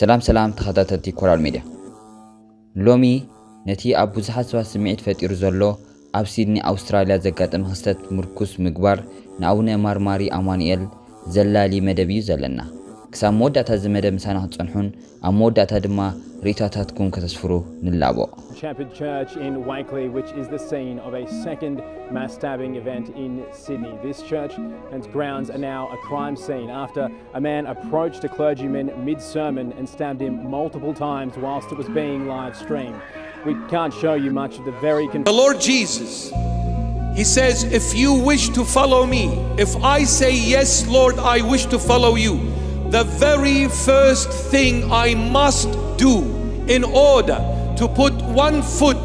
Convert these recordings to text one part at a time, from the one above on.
ሰላም ሰላም ተኸታተልቲ ኮራል ሜድያ። ሎሚ ነቲ ኣብ ብዙሓት ሰባት ስምዒት ፈጢሩ ዘሎ ኣብ ሲድኒ ኣውስትራልያ ዘጋጠመ ክስተት ምርኩስ ምግባር ንኣቡነ ማርማሪ ኣማኑኤል ዘላሊ መደብ እዩ ዘለና። ክሳብ መወዳእታ እዚ መደብ ምሳና ክትጸንሑን ኣብ መወዳእታ ድማ ርእይቶታትኩም ከተስፍሩ ንላቦ። Shepherd Church in Wakeley, which is the scene of a second mass stabbing event in Sydney. This church and its grounds are now a crime scene after a man approached a clergyman mid sermon and stabbed him multiple times whilst it was being live streamed. We can't show you much of the very The Lord Jesus, He says, "If you wish to follow me, if I say, 'Yes, Lord, I wish to follow you,' the very first thing I must do in order to put one foot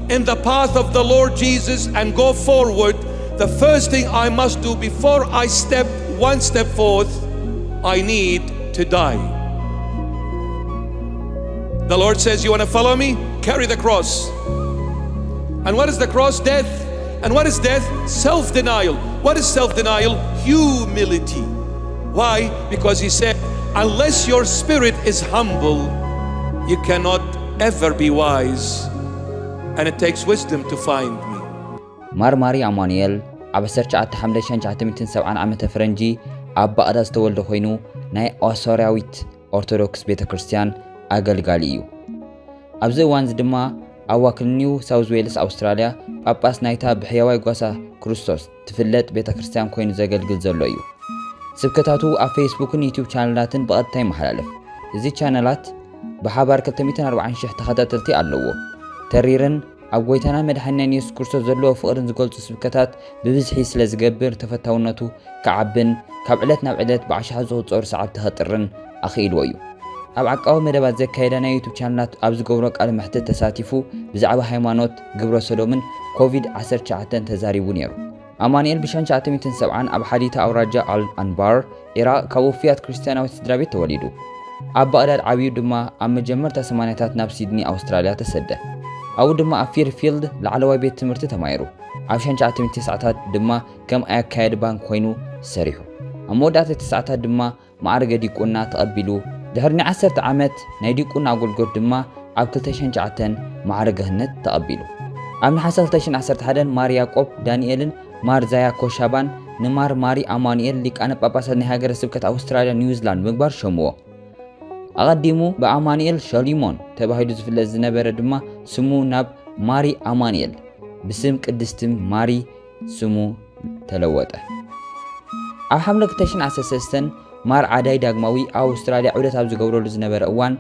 in the path of the Lord Jesus and go forward, the first thing I must do before I step one step forth, I need to die." The Lord says, "You want to follow me? Carry the cross." And what is the cross? Death. And what is death? Self denial. What is self denial? Humility. Why? Because He said, "Unless your spirit is humble, you cannot ever be wise. And it takes wisdom to find me." ማርማሪ ኣማኑኤል ኣብ ዓሰርተ ትሽዓተ ሓምለ ሺሕ ትሽዓተ ሚእትን ሰብዓን ዓመተ ፈረንጂ ኣብ ባቕዳድ ዝተወልደ ኮይኑ ናይ ኣሶርያዊት ኦርቶዶክስ ቤተ ክርስቲያን ኣገልጋሊ እዩ። ኣብዚ እዋን እዚ ድማ ኣብ ዋክል ኒው ሳውዝ ዌልስ ኣውስትራልያ ጳጳስ ናይታ ብሕያዋይ ጓሳ ክርስቶስ ትፍለጥ ቤተ ክርስቲያን ኮይኑ ዘገልግል ዘሎ እዩ። ስብከታቱ ኣብ ፌስቡክን ዩቲዩብ ቻነላትን ብቐጥታ ይመሓላለፍ። እዚ ቻነላት ብሓባር ክልተ ሚእትን ኣርባዓን ሺሕ ተኸታተልቲ ኣለዎ። ተሪርን ኣብ ጎይታና መድሓኒናን የሱስ ክርስቶስ ዘለዎ ፍቕርን ዝገልጹ ስብከታት ብብዝሒ ስለ ዝገብር ተፈታውነቱ ክዓብን ካብ ዕለት ናብ ዕለት ብኣሽሓት ዝቑጸሩ ሰዓብቲ ከጥርን ኣኽኢልዎ እዩ። ኣብ ዓቃቢ መደባት ዘካየዳ ናይ ዩቱብ ቻነላት ኣብ ዝገብሮ ቃለ መሕትት ተሳቲፉ ብዛዕባ ሃይማኖት፣ ግብረ ሰዶምን ኮቪድ ዓሰርተ ትሽዓተን ተዛሪቡ ነይሩ። ኣማኑኤል ብሽሕን ትሽዓተ ሚእትን ሰብዓን ኣብ ሓዲታ ኣውራጃ ኣል ኣንባር፣ ኢራቕ ካብ ውፉያት ክርስትያናዊት ስድራ ቤት ተወሊዱ። ኣብ ባቕዳድ ዓብዩ ድማ ኣብ መጀመርታ ሰማንያታት ናብ ሲድኒ ኣውስትራልያ ተሰደ። ኣብኡ ድማ ኣብ ፌርፊልድ ላዕለዋይ ቤት ትምህርቲ ተማሂሩ። ኣብ ሽሕን ትሽዓተ ሚእትን ተስዓታት ድማ ከም ኣካያዲ ባንክ ኮይኑ ሰሪሑ። ኣብ መወዳእታ ተስዓታት ድማ ማዕርገ ዲቁና ተቐቢሉ። ድሕሪ ናይ ዓሰርተ ዓመት ናይ ዲቁና ኣገልግሎት ድማ ኣብ ክልተ ሽሕን ትሽዓተን ማዕርገ ክህነት ተቐቢሉ። ኣብ ነሓሰ ክልተ ሽሕን ዓሰርተ ሓደን ማር ያዕቆብ ዳንኤልን ማር ዛያ ኮሻባን ንማር ማሪ ኣማኑኤል ሊቃነ ጳጳሳት ናይ ሃገረ ስብከት ኣውስትራልያ ኒውዚላንድ ምግባር ሸምዎ። ኣቐዲሙ ብኣማኑኤል ሸሊሞን ተባሂሉ ዝፍለጥ ዝነበረ ድማ ስሙ ናብ ማሪ ኣማኑኤል ብስም ቅድስቲ ማሪ ስሙ ተለወጠ። ኣብ ሓምለ ክልተ ሽሕን ዓሰርተ ሰለስተን ማር ዓዳይ ዳግማዊ ኣብ ኣውስትራልያ ዑደት ኣብ ዝገብረሉ ዝነበረ እዋን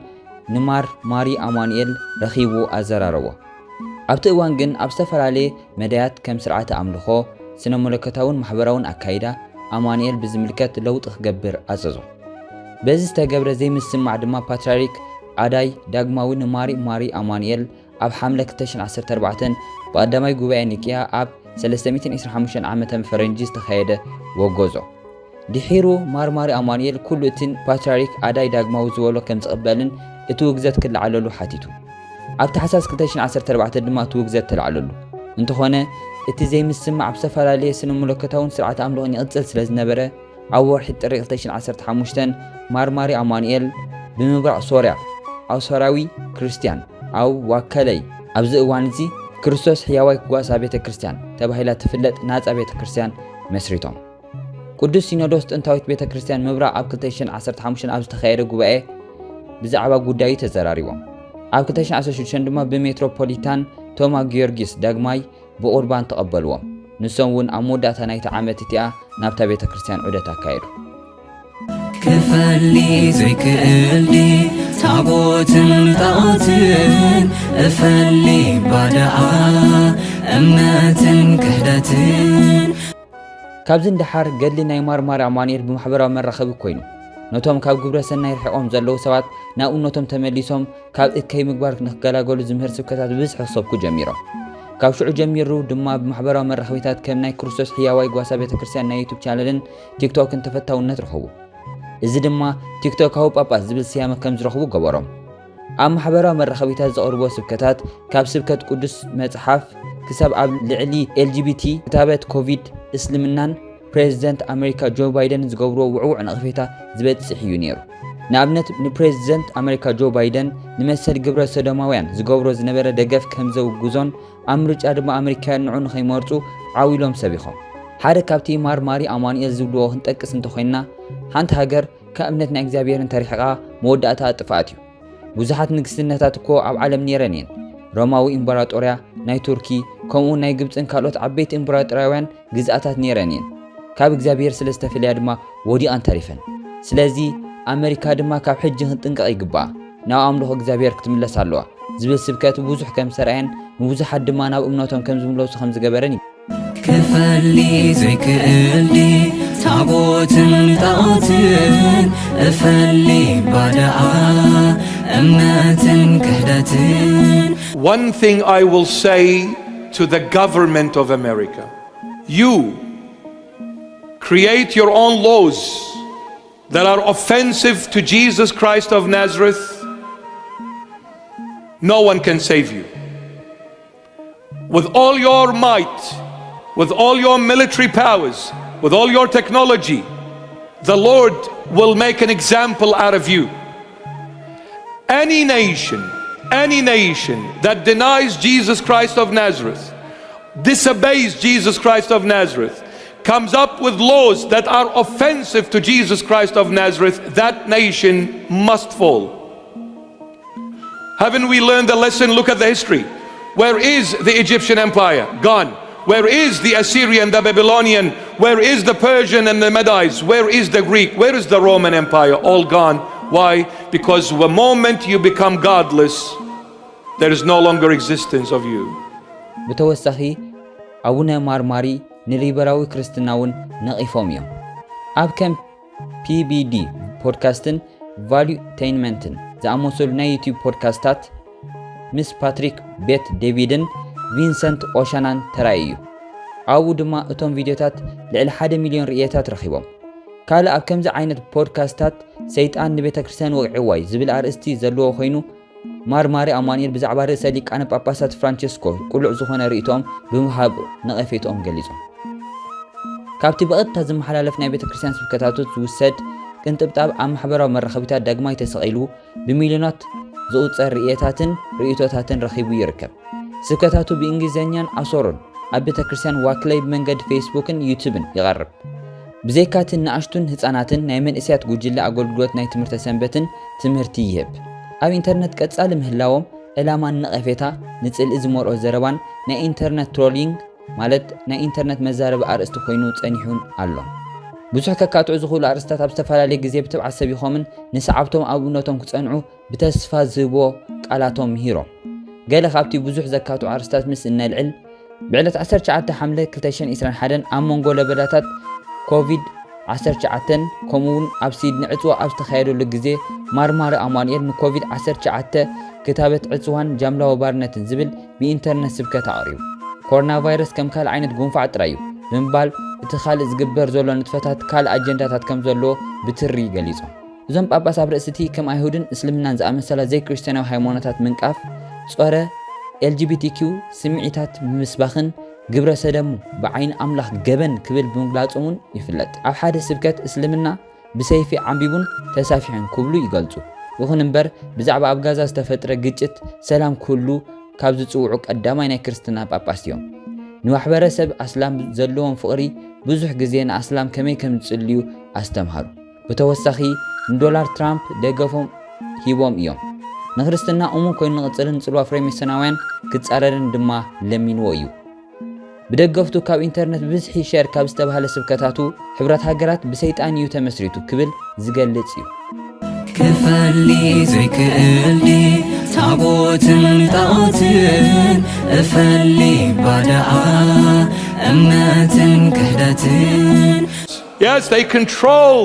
ንማር ማሪ ኣማኑኤል ረኺቡ ኣዘራረቦ። ኣብቲ እዋን ግን ኣብ ዝተፈላለየ መዳያት ከም ስርዓተ ኣምልኾ፣ ስነ መለኮታውን ማሕበራውን ኣካይዳ ኣማኑኤል ብዝምልከት ለውጢ ክገብር ኣዘዞ። በዚ ዝተገብረ ዘይምስምማዕ ድማ ፓትርያርክ ዓዳይ ዳግማዊ ንማሪ ማሪ ኣማኑኤል ኣብ ሓምለ ክልተ ሽሕን ዓሰርተ ኣርባዕተን ብቐዳማይ ጉባኤ ኒቅያ ኣብ ሰለስተ ሚእትን ዕስራን ሓሙሽተን ዓመተ ፈረንጂ ዝተኻየደ ወገዞ። ድሒሩ ማር ማሪ ኣማኑኤል ኩሉ እቲ ፓትርያርክ ዓዳይ ዳግማዊ ዝበሎ ከም ዝቕበልን እቲ ውግዘት ክለዓለሉ ሓቲቱ። ኣብ ታሕሳስ ክልተ ሽሕን ዓሰርተ ኣርባዕተን ድማ እቲ ውግዘት ተላዕለሉ። እንተኾነ እቲ ዘይምስምማዕ ኣብ ዝተፈላለየ ስነ መለኮታውን ስርዓተ ኣምልኾን ይቕጽል ስለ ዝነበረ ኣብ ወርሒ ጥሪ ክልተ ሽሕን ዓሰርተ ሓሙሽተን ማር ማሪ ኣማኑኤል ብምብራቕ ሶርያ ኣሶርያዊ ክርስትያን ኣብ ዋከለይ ኣብዚ እዋን እዚ ክርስቶስ ሕያዋይ ጓሳ ቤተ ክርስቲያን ተባሂላ ትፍለጥ ናጻ ቤተ ክርስቲያን መስሪቶም። ቅዱስ ሲኖዶስ ጥንታዊት ቤተ ክርስቲያን ምብራቕ ኣብ ክልተ ሽሕን ዓሰርተ ሓሙሽተን ኣብ ዝተኻየደ ጉባኤ ብዛዕባ ጉዳዩ ተዘራሪቦም። ኣብ ክልተ ሽሕን ዓሰርተ ሽዱሽተን ድማ ብሜትሮፖሊታን ቶማ ጊዮርጊስ ዳግማይ ብቑርባን ተቐበልዎም። ንሶም እውን ኣብ መወዳእታ ናይታ ዓመት እቲኣ ናብታ ቤተ ክርስቲያን ዑደት ኣካየዱ። ክፈሊ ዘይክእል ድዩ ታቦትን ጣዖትን እፈሊ ባደኣ እምነትን ክሕደትን። ካብዚ ንደሓር ገድሊ ናይ ማር ማሪ ኣማኑኤል ብማሕበራዊ መራኸቢ ኮይኑ ነቶም ካብ ግብረ ሰናይ ርሒቖም ዘለዉ ሰባት ናብ እምነቶም ተመሊሶም ካብ እከይ ምግባር ንክገላገሉ ዝምህር ስብከታት ብብዝሒ ክሰብኩ ጀሚሮም። ካብ ሽዑ ጀሚሩ ድማ ብማሕበራዊ መራኸቢታት ከም ናይ ክርስቶስ ሕያዋይ ጓሳ ቤተ ክርስቲያን ናይ ዩቱብ ቻነልን ቲክቶክን ተፈታውነት ረኸቡ። እዚ ድማ ቲክቶካዊ ጳጳስ ዝብል ስያመ ከም ዝረኽቡ ገበሮም። ኣብ ማሕበራዊ መራኸቢታት ዘቕርቦ ስብከታት ካብ ስብከት ቅዱስ መጽሓፍ ክሳብ ኣብ ልዕሊ ኤልጂቢቲ ክታበት ኮቪድ እስልምናን ፕሬዝደንት ኣሜሪካ ጆ ባይደን ዝገብርዎ ውዕውዕ ነቐፌታ ዝበጽሕ እዩ ነይሩ። ንኣብነት ንፕሬዝደንት ኣመሪካ ጆ ባይደን ንመሰል ግብረ ሰዶማውያን ዝገብሮ ዝነበረ ደገፍ ከም ዘውግዞን ኣብ ምርጫ ድማ ኣመሪካውያን ንዑ ንኸይመርጹ ዓው ኢሎም ሰቢኾም። ሓደ ካብቲ ማር ማሪ ኣማኑኤል ዝብልዎ ክንጠቅስ እንተኾይንና፣ ሓንቲ ሃገር ካብ እምነት ናይ እግዚኣብሔርን ተሪሕቓ መወዳእታ ጥፍኣት እዩ። ብዙሓት ንግስነታት እኮ ኣብ ዓለም ነይረን እየን። ሮማዊ ኢምበራጦርያ፣ ናይ ቱርኪ፣ ከምኡ ናይ ግብፅን ካልኦት ዓበይቲ ኢምበራጦርያውያን ግዝኣታት ነይረን እየን። ካብ እግዚኣብሔር ስለ ዝተፈልያ ድማ ወዲቐን ተሪፈን። ስለዚ ኣመሪካ ድማ ካብ ሕጂ ክንጥንቀቕ ይግባኣ። ናብ ኣምልኾ እግዚኣብሔር ክትምለስ ኣለዋ ዝብል ስብከት ብዙሕ ከም ዝተራእየን ንብዙሓት ድማ ናብ እምነቶም ከም ዝምለሱ ከም ዝገበረን እዩ። ክፈሊ ዘይክእል ዲ ታቦትን ጣዖትን እፈሊ ባደኣ እምነትን ክሕደትን One thing I will say to the government of America, you create your own laws that are offensive to Jesus Christ of Nazareth. No one can save you. With all your might, with all your military powers, with all your technology, the Lord will make an example out of you. Any nation, any nation that denies Jesus Christ of Nazareth, disobeys Jesus Christ of Nazareth, comes up with laws that are offensive to Jesus Christ of Nazareth, that nation must fall. Haven't we learned the lesson? Look at the history. Where is the Egyptian empire? Gone. Where is the Assyrian, the Babylonian? Where is the Persian and the Medes? Where is the Greek? Where is the Roman Empire? All gone. Why? Because the moment you become godless, there is no longer existence of you. ብተወሳኺ ኣቡነ ማርማሪ ንሊበራዊ ክርስትና እውን ነቒፎም እዮም። ኣብ ከም ፒቢዲ ፖድካስትን ቫሉቴይንመንትን ዝኣመሰሉ ናይ ዩቲዩብ ፖድካስታት ምስ ፓትሪክ ቤት ዴቪድን ቪንሰንት ኦሻናን ተራእዩ እዩ። ኣብኡ ድማ እቶም ቪድዮታት ልዕሊ ሓደ ሚልዮን ርእየታት ረኺቦም። ካልእ ኣብ ከምዚ ዓይነት ፖድካስታት ሰይጣን ንቤተ ክርስቲያን ወቒዕዋ እዩ ዝብል ኣርእስቲ ዘለዎ ኮይኑ ማር ማሪ ኣማኑኤል ብዛዕባ ርእሰ ሊቃነ ጳጳሳት ፍራንቸስኮ ቅሉዕ ዝኾነ ርእይቶኦም ብምሃብ ነቐፌትኦም ገሊጾም። ካብቲ ብቐጥታ ዝመሓላለፍ ናይ ቤተ ክርስቲያን ስብከታቱ ዝውሰድ ቅንጥብጣብ ኣብ ማሕበራዊ መራኸቢታት ዳግማይ ተሰቒሉ ብሚልዮናት ዝቑጸር ርእየታትን ርእይቶታትን ረኺቡ ይርከብ። ስብከታቱ ብእንግሊዝኛን ኣሶርን ኣብ ቤተ ክርስቲያን ዋክለይ ብመንገዲ ፌስቡክን ዩቱብን ይቐርብ። ብዘይካቲ ንኣሽቱን ህጻናትን ናይ መንእሰያት ጉጅለ ኣገልግሎት ናይ ትምህርተ ሰንበትን ትምህርቲ ይህብ። ኣብ ኢንተርነት ቀጻሊ ምህላዎም ዕላማን ነቐፌታ ንጽልኢ ዝመልኦ ዘረባን ናይ ኢንተርነት ትሮሊንግ ማለት ናይ ኢንተርነት መዛረቢ ኣርእስቲ ኮይኑ ጸኒሑን ኣሎን። ብዙሕ ከካትዑ ዝኽእሉ ኣርእስታት ኣብ ዝተፈላለየ ግዜ ብትብዓት ሰቢኾምን ንሰዓብቶም ኣብ እምነቶም ክጸንዑ ብተስፋ ዝህብዎ ቃላቶም ምሂሮም። ገለ ካብቲ ብዙሕ ዘካትዑ ኣርእስታት ምስ እነልዕል ብዕለት ዓሰርተ ትሽዓተ ሓምለ ክልተ ሽሕን ዕስራን ሓደን ኣብ መንጎ ለበዳታት ኮቪድ ዓሰርተ ትሽዓተን ከምኡ እውን ኣብ ሲድኒ ዕፅዋ ኣብ ዝተኻየደሉ ግዜ ማርማሪ ኣማኑኤል ንኮቪድ ዓሰርተ ትሽዓተ ክታበት ዕፅዋን ጃምላዊ ባርነትን ዝብል ብኢንተርነት ስብከት ኣቕሪቡ። ኮሮና ቫይረስ ከም ካልእ ዓይነት ጉንፋዕ ጥራይ እዩ ብምባል እቲ ካልእ ዝግበር ዘሎ ንጥፈታት ካልእ ኣጀንዳታት ከም ዘለዎ ብትሪ ገሊጾም። እዞም ጳጳስ ኣብ ርእሲ እቲ ከም ኣይሁድን እስልምናን ዝኣመሰላ ዘይክርስትያናዊ ሃይማኖታት ምንቃፍ፣ ጾረ፣ ኤልጂቢቲኪው ስምዒታት ምስባኽን ግብረ ሰደሙ ብዓይኒ ኣምላኽ ገበን ክብል ብምግላጾም እውን ይፍለጥ። ኣብ ሓደ ስብከት እስልምና ብሰይፊ ዓምቢቡን ተሳፊሑን ክብሉ ይገልጹ። ይኹን እምበር ብዛዕባ ኣብ ጋዛ ዝተፈጥረ ግጭት ሰላም ክህሉ ካብ ዝጽውዑ ቀዳማይ ናይ ክርስትና ጳጳስ እዮም። ንማሕበረሰብ ኣስላም ዘለዎም ፍቕሪ ብዙሕ ግዜ ንኣስላም ከመይ ከም ዝጽልዩ ኣስተምሃሩ። ብተወሳኺ ንዶናልድ ትራምፕ ደገፎም ሂቦም እዮም። ንክርስትና እሙን ኮይኑ ንቕጽልን ንጽልዋ ፍሬሜሰናውያን ክጻረርን ድማ ለሚንዎ እዩ። ብደገፍቱ ካብ ኢንተርነት ብብዝሒ ሸር ካብ ዝተባህለ ስብከታቱ ሕብረት ሃገራት ብሰይጣን እዩ ተመስሪቱ ክብል ዝገልጽ እዩ። ክፈሊ ዘይክእል ዲ ታቦትን ጣዖትን እፈሊ ባደኣ እምነትን ክሕደትን Yes, they control.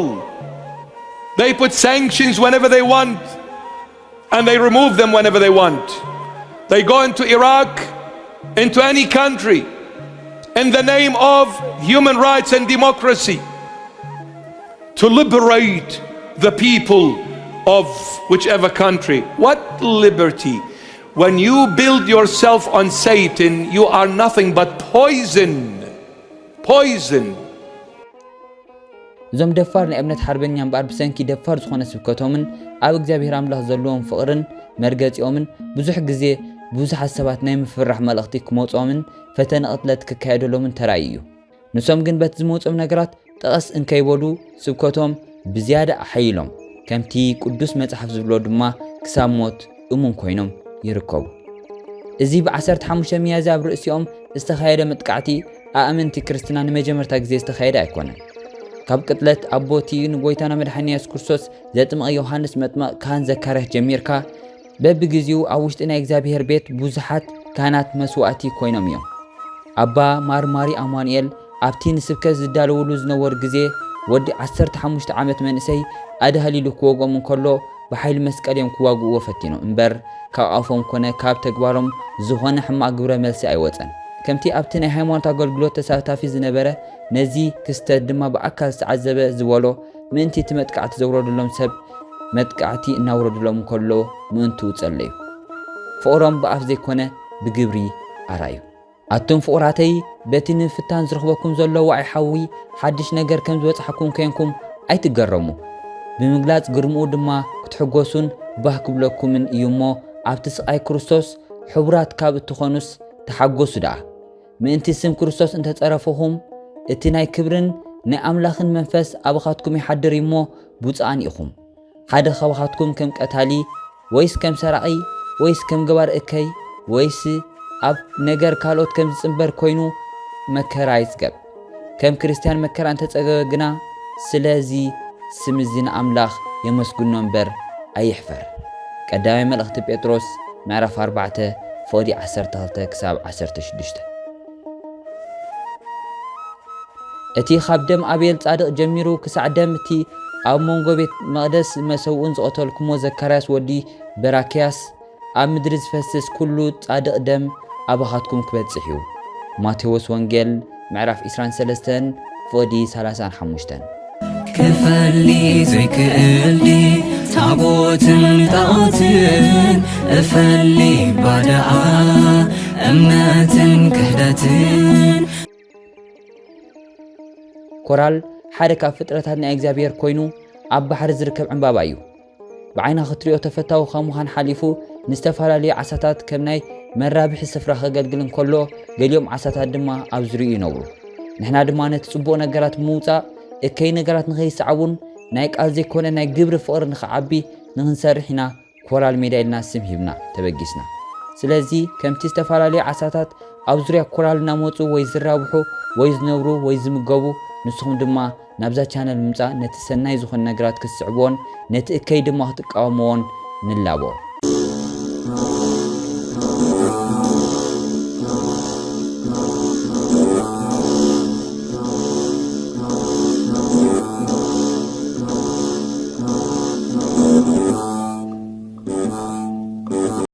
They put sanctions whenever they want and they remove them whenever they want. They go into Iraq, into any country, in the name of human rights and democracy to liberate the people of whichever country. What liberty? When you build yourself on Satan, you are nothing but poison. Poison. እዞም ደፋር ናይ እምነት ሓርበኛ እምበኣር ብሰንኪ ደፋር ዝኾነ ስብከቶምን ኣብ እግዚኣብሔር ኣምላኽ ዘለዎም ፍቕርን መርገጺኦምን ብዙሕ ግዜ ብዙሓት ሰባት ናይ ምፍርራሕ መልእኽቲ ክመጽኦምን ፈተነ ቅትለት ክካየደሎምን ተራእዩ እዩ። ንሶም ግን በቲ ዝመጾም ነገራት ጠቐስ እንከይበሉ ስብከቶም ብዝያዳ ኣሐይሎም፣ ከምቲ ቅዱስ መጽሓፍ ዝብሎ ድማ ክሳብ ሞት እሙን ኮይኖም ይርከቡ። እዚ ብ15 ሚያዝያ ኣብ ርእሲኦም ዝተኻየደ መጥቃዕቲ ኣእመንቲ ክርስትና ንመጀመርታ ግዜ ዝተኻየደ ኣይኮነን። ካብ ቅጥለት ኣቦቲ ንጎይታና መድሓኒ የሱስ ክርስቶስ ዘጥምቐ ዮሃንስ መጥመቕ ካህን ዘካርያስ ጀሚርካ በብግዜኡ ኣብ ውሽጢ ናይ እግዚኣብሔር ቤት ብዙሓት ካህናት መስዋእቲ ኮይኖም እዮም። ኣባ ማር ማሪ ኣማኑኤል ኣብቲ ንስብከት ዝዳለውሉ ዝነበሩ ግዜ ወዲ 15 ዓመት መንእሰይ ኣድሃሊሉ ክወግኦም እንከሎ ብሓይሊ መስቀል እዮም ክዋግእዎ ፈቲኖም እምበር ካብ ኣፎም ኮነ ካብ ተግባሮም ዝኾነ ሕማቕ ግብረ መልሲ ኣይወፀን። ከምቲ ኣብቲ ናይ ሃይማኖት ኣገልግሎት ተሳታፊ ዝነበረ ነዚ ክስተት ድማ ብኣካል ዝተዓዘበ ዝበሎ ምእንቲ እቲ መጥቃዕቲ ዘውረዱሎም ሰብ መጥቃዕቲ እናውረዱሎም እንከሎ ምእንትኡ ጸለዩ። ፍቕሮም ብኣፍ ዘይኮነ ብግብሪ ኣራዩ። ኣቱም ፍቑራተይ በቲ ንምፍታን ዝረኽበኩም ዘሎ ዋዒ ሓዊ ሓድሽ ነገር ከም ዝበጽሓኩም ኮንኩም ኣይትገረሙ። ብምግላጽ ግርምኡ ድማ ክትሕጎሱን ባህ ክብለኩምን እዩ እሞ ኣብቲ ስቓይ ክርስቶስ ሕቡራት ካብ እትኾኑስ ተሓጎሱ ደኣ። ምእንቲ ስም ክርስቶስ እንተጸረፍኹም እቲ ናይ ክብርን ናይ ኣምላኽን መንፈስ ኣባኻትኩም ይሓድር እዩ እሞ ብፁዓን ኢኹም። ሓደ ካባኻትኩም ከም ቀታሊ ወይስ ከም ሰራቒ ወይስ ከም ገባር እከይ ወይስ ኣብ ነገር ካልኦት ከም ዝጽንበር ኮይኑ መከራ ይጽገብ። ከም ክርስትያን መከራ እንተጸገበ ግና ስለዚ ስም እዚ ንኣምላኽ የመስግኖ እምበር ኣይሕፈር። ቀዳማይ መልእኽቲ ጴጥሮስ ምዕራፍ ኣርባዕተ ፍቕዲ ዓሰርተ ክልተ ክሳብ ዓሰርተ ሽዱሽተ። እቲ ካብ ደም ኣቤል ጻድቕ ጀሚሩ ክሳዕ ደም እቲ ኣብ መንጎ ቤት መቕደስ መሰውእን ዝቐተልኩሞ ዘካርያስ ወዲ በራክያስ ኣብ ምድሪ ዝፈስስ ኩሉ ጻድቕ ደም ኣባኻትኩም ክበጽሕ እዩ። ማቴዎስ ወንጌል ምዕራፍ ዕስራን ሰለስተን ፍቕዲ ሰላሳን ሓሙሽተን። ክፈሊ ዘይክእል ድዩ ታቦትን ጣዖትን እፈሊ ባደኣ እምነትን ክሕደትን። ኮራል ሓደ ካብ ፍጥረታት ናይ እግዚኣብሔር ኮይኑ ኣብ ባሕሪ ዝርከብ ዕምባባ እዩ። ብዓይና ክትሪኦ ተፈታዊ ካብ ምዃን ሓሊፉ ንዝተፈላለዩ ዓሳታት ከም ናይ መራብሒ ስፍራ ከገልግል እንከሎ ገሊኦም ዓሳታት ድማ ኣብ ዙሪኡ ይነብሩ። ንሕና ድማ ነቲ ጽቡቕ ነገራት ብምውጻእ እከይ ነገራት ንኸይሰዓቡን ናይ ቃል ዘይኮነ ናይ ግብሪ ፍቕሪ ንኽዓቢ ንኽንሰርሕ ኢና ኮራል ሜዳ ኢልና ስም ሂብና ተበጊስና። ስለዚ ከምቲ ዝተፈላለዩ ዓሳታት ኣብ ዙርያ ኮራል እናመጹ ወይ ዝራብሑ ወይ ዝነብሩ ወይ ዝምገቡ ንስኹም ድማ ናብዛ ቻነል ምምጻእ ነቲ ሰናይ ዝኾነ ነገራት ክትስዕብዎን ነቲ እከይ ድማ ክትቃወምዎን ንላቦ።